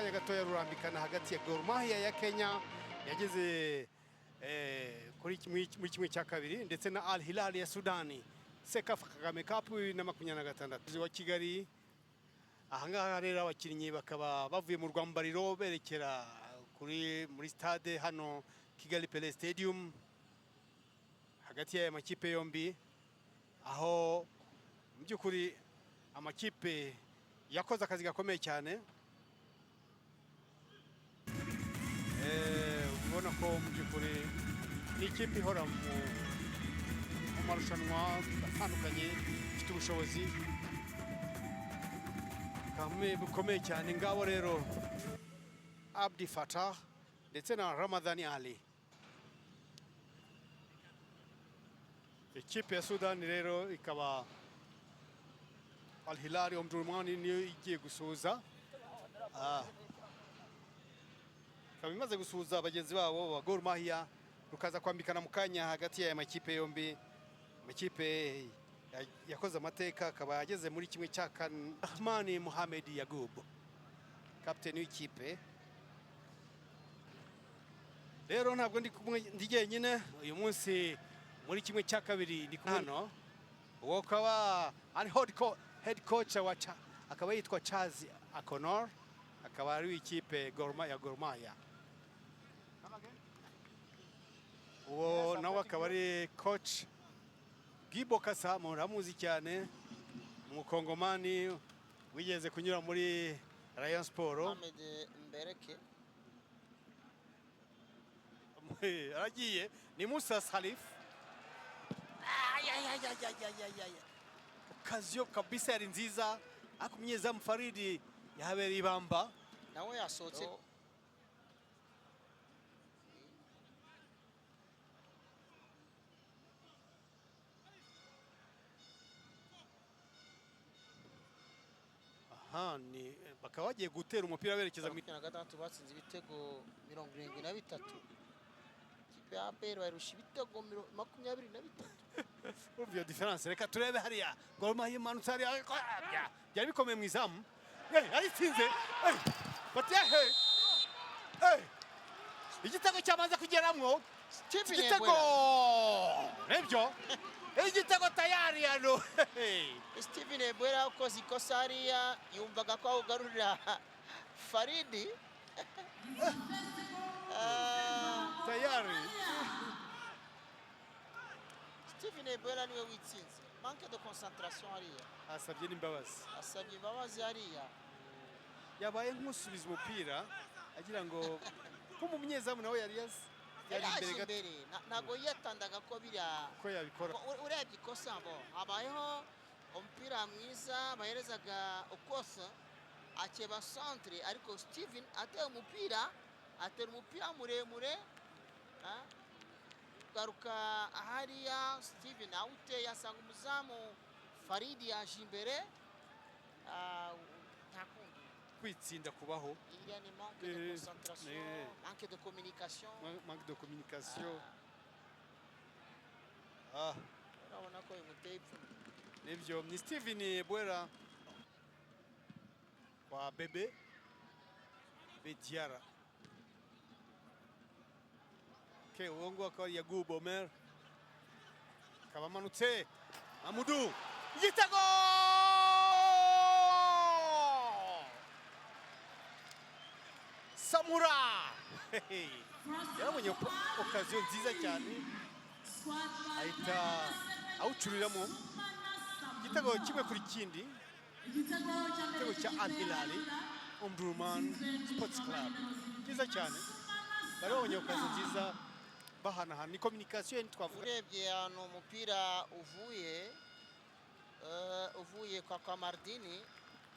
Kanya gatoya rurambikana hagati ya Gor Mahia ya Kenya yageze kuri muri kimwe cya kabiri, ndetse na Al Hilal ya Sudani. CECAFA Kagame Cup 2026 wa Kigali. Ahangaha rero abakinnyi bakaba bavuye mu rwambariro berekera kuri muri stade hano Kigali Pele Stadium, hagati y'aya makipe yombi, aho mu by'ukuri amakipe yakoze akazi gakomeye cyane. Ubona ko mu by'ukuri ni ikipe ihora mu marushanwa atandukanye, ifite ubushobozi bukomeye cyane. Ngabo rero Abdi Fatah ndetse na Ramadhani Ali. Ikipe ya Sudani rero ikaba Al Hilal Omdurman niyo igiye gusuhuza. Ikaba imaze gusuhuza bagenzi babo ba Gor Mahia, rukaza kwambikana mu kanya hagati y'aya makipe yombi. Amakipe yakoze amateka akaba ageze muri kimwe cya kane. Rahmani Mohamed Yagub, kapiteni w'ikipe. Rero ntabwo ndi kumwe ndi jyenyine uyu munsi muri kimwe cya kabiri, ndi kumwe hano uwo akaba ari head coach wa akaba yitwa Charles Akonor, akaba ari w'ikipe ya Gor Mahia. Uwo nawe akaba ari coach Gibo Kasa, muramuzi cyane, umukongomani wigeze kunyura muri Rayon Sport. Mohamed Mbereke. Aragiye ni Musa Salif. Occasion kabisa yari nziza, ariko umunyezamu Faridi yahabereye ibamba. Nawe yasohotse. Aha ni bakaba bagiye gutera umupira berekeza mu 26 batsinze ibitego 73. Ikipe ya APR bayirusha ibitego 23. Urumva iyo différence. Reka turebe hariya Gor Mahia imanutse hariya, ariko, byari bikomeye mu izamu. Ayitsinze. Bati igitego cyamaze kugeramwo. Steven Igitego Ebwera. nibyo, igitego tayari hano. Steven Ebwera ukoze ikosa hariya, yumvaga ko awugarurira Faridi. Tayari. Steven Ebwera niwe witsinze, manque de concentration hariya. Asabye n'imbabazi. Asabye imbabazi hariya. Yabaye nk'usubiza umupira agira ngo ko mu munyezamu nawe yari yari yari imbere aje gato. Imbere ntabwo yiyatandaga ko biriya ko yabikora. Urebye ikosa bo habayeho umupira mwiza baherezaga Okosa, akeba centre, ariko Steven ateye umupira, atera umupira muremure, garuka hariya Steven awuteye asanga umuzamu Faridi yaje imbere. Nta kundi. Kwitsinda kubaho. Iriya ni manque de concentration, manque de communication. Manque de communication. Urabona ko bimuteye ipfunwe. Nibyo, ni Steven Bwera kwa Bebe Bediara. Okay, uwo nguwo akaba ari Yagubu Omer, akaba amanutse. Amudu, igitego! Samura yarabonye occasion nziza cyane, ahita awucuriramo igitego 1-0, igitego cya Al Hilal Omdurman Sports Club, cyiza cyane. Bari babonye occasion nziza bahanahana, ni communication twavuga. Urebye ahantu umupira uvuye, uvuye kwa Kamardini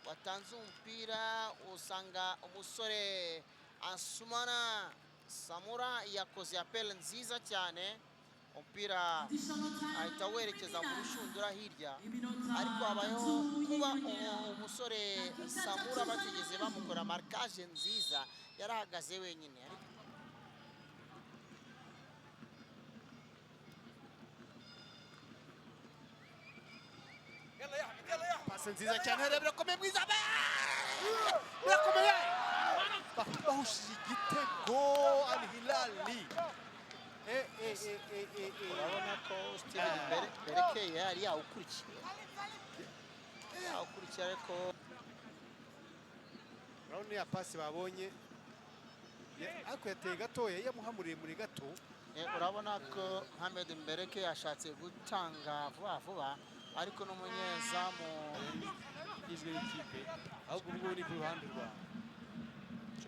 watanze umupira, usanga umusore Ansumana Samura yakoze appel nziza cyane, umupira ahita werekeza mu rushundura hirya, ariko habayeho kuba umusore Samura batigeze bamukora marquage nziza, yarahagaze wenyine. Ariko Passe nziza cyane hariya, birakomeye mwiza, birakomeye. Bahushije igitego Al Hilal. Urabona ko Steven Berekeye yari yawukurikiye, yawukurikiye ariko Urabona ya pasi babonye, ariko yateye gatoya, yamuha muremure gato. Urabona ko Mohamed Mbereke yashatse gutanga vuba vuba, ariko n'umunyezamu yizwe n'ikipe, ahubwo ubu ngubu ni ku ruhande rwa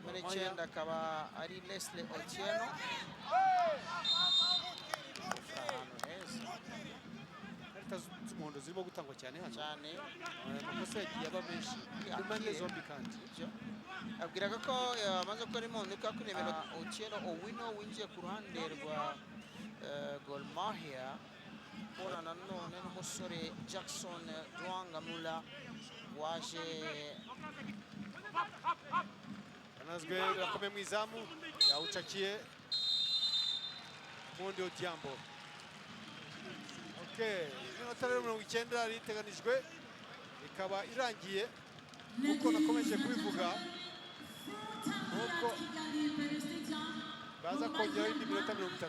19 akaba ari Leslie Otieno ahantu heza. Ikarita z'umuhondo zirimo gutangwa cyane hano. Cyane. Amakosa yagiye aba menshi ku mpande zombi kandi. Ibyo abwiraga ko amaze gukora impinduka kuri nimero Otieno Owino winjiye ku ruhande rwa Gor Mahia, kubona nanone n'umusore Jackson Dwangamula waje. Anazwe birakomeye mu izamu, yawucakiye Mundi Odhiambo. Okay, iminota rero 90 yari iteganijwe ikaba irangiye. Kuko nakomeje kubivuga, nuko baza kongeraho indi minota 30.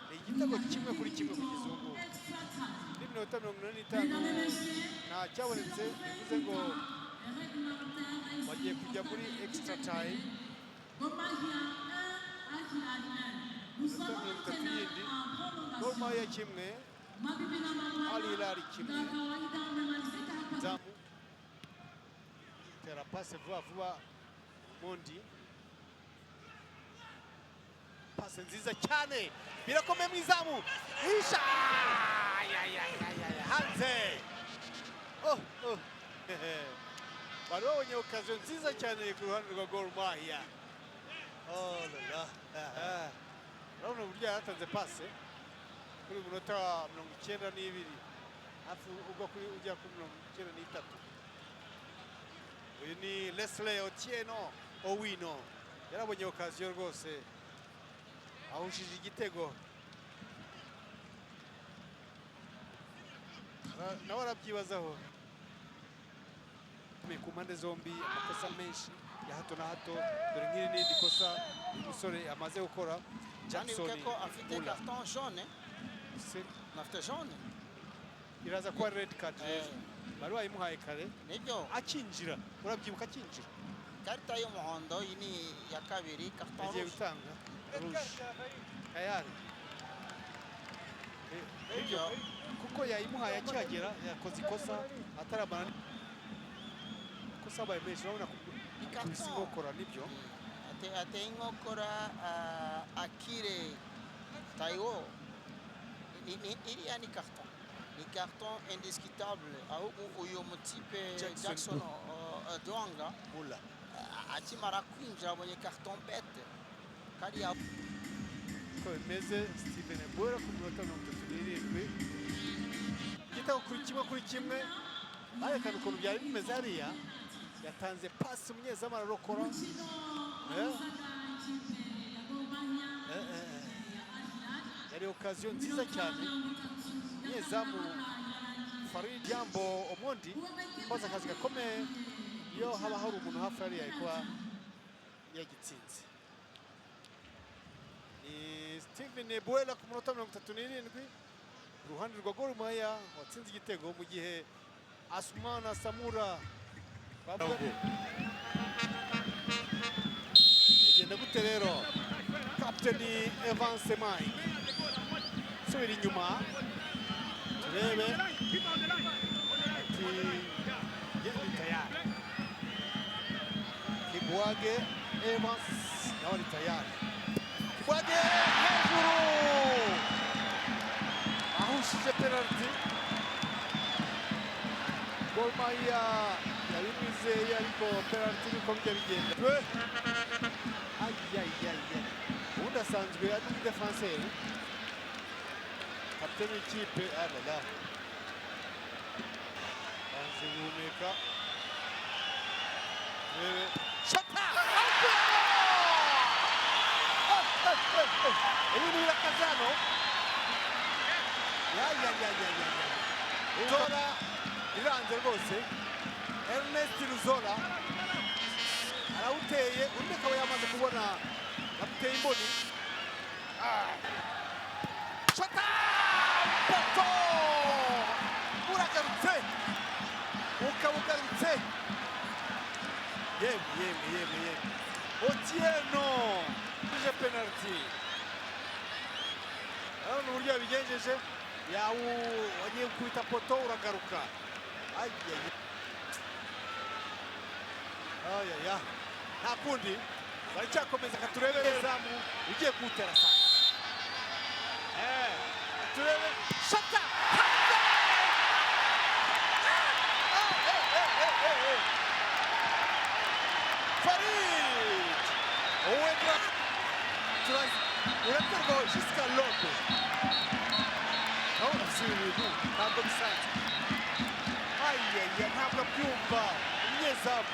Ni igitego 1-1 kugeza ubu ngubu. Indi minota 85 nta cyabonetse, bivuze ngo bagiye kujya muri extra time. Minota 30 yindi, Gor Mahia 1, Al Hilal 1. Zamu tera pase vuba vuba, Mondi, pase nziza cyane, birakomeye mu izamu, hisha. Ay, ay, ay, ay, ay, hanze. Oh. Bari babonye occasion nziza cyane ku ruhande rwa Gor Mahia. Oh la la. Aha. Urabona uburyo yaratanze pase kuri uyu munota wa 92, hafi ugwa kuri ujya kuri 93. Uyu ni Leslie Otieno Owino, yarabonye occasion rwose, ahushije igitego. Nawe arabyibazaho. Ku mpande zombi amakosa menshi ya hato na hato. Dore nk'iri ni irindi kosa uyu musore amaze gukora, Cyane. Jackson Wibuke ko afite Mula. carton jaune. Afite jaune. Iraza kuba red card rero. Bari bayimuhaye kare. Nibyo. Akinjira, urabyibuka akinjira. Ikarita y'umuhondo, iyi ni iya kabiri, carton Yagiye rouge. gutanga rouge tayari. Nibyo, kuko yayimuhaye akihagera, yakoze ikosa ataramara. Ikosa abaye menshi, urabona Ni kubisa carton. inkokora, nibyo. Ateye inkokora Akire Taiwo. Iriya ni carton, ni carton indiscutable. Ahubwo uyu mutipe Jackson. Jackson Dwanga Mula. Akimara kwinjira abonye carton bête kariya. Uko bimeze, Steven Ebola ku minota 37, igitego kuri 1-1. Barekana ukuntu byari bimeze hariya, yatanze pasi, umunyezamu ararokora. Yari occasion nziza cyane, umunyezamu Farid Jambo Omondi koza akazi gakomeye. Iyo haba hari umuntu hafi hariya yari kuba yagitsinze. Ni Steven Buela ku munota 37, uruhande rwa Gor Mahia watsinze igitego, mu gihe Asmana Samura bavuga. Bigenda gute rero? Kapiteni Evans Mike, subira inyuma turebe. Ati yewe tayari. Kibwage Evans nawe ari tayari. Kibwage hejuru, ahushije penalty. Gor Mahia yabimwizeye, ariko penalty niko bijya bigenda. Ayayayay, ubundi asanzwe ari umudefanseri, kapiteni w'ikipe. Alala, banze guhumeka, turebe shata. Ibintu birakaze hano. Ya ya ya ya ya ya, Zola, iranze rwose, Ernest Ruzola. Arawuteye, undi akaba yamaze kubona yamuteye imboni. Shota poto, uragarutse, ukaba ugarutse. Yemwe, yemwe, yemwe, yemwe, Otieno uje penalty. Urabona uburyo yabigenjeje, yawu wagiye gukubita poto uragaruka. Ayaya ayaya, nta kundi, baracyakomeza. Katurebe izamu ugiye kuwutera sasa. Turebe shota hanze! Ah, eh, eh, eh, eh, eh. Farid Ouedraogo uraterwa jusqu'à l'aube. Urabona si ibi bintu ntabwo bisanzwe. Ayaya, ntabwo abyumva umunyezamu.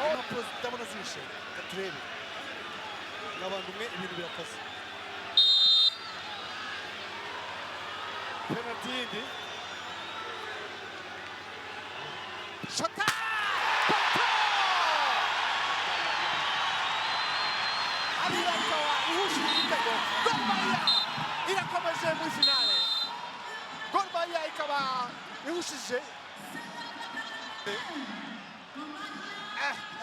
Impapuro ndabona zishe. Reka turebe n'abantu umwe, ibintu birakaze. Penalty yindi, shota poto. Al Hilal ikaba ihushije igitego. Gor Mahia irakomeje muri finale. Gor Mahia ikaba ihushije. Eh,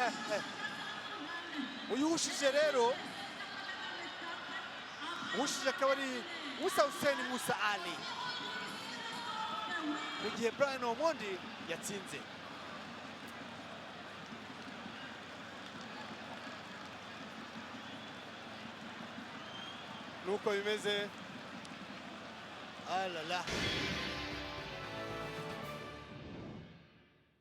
eh, eh. Uyu uhushije rero, uhushije akaba ari Musa Hussein Musa Ali, mu gihe Brian Omondi yatsinze. Nuko bimeze. Alala.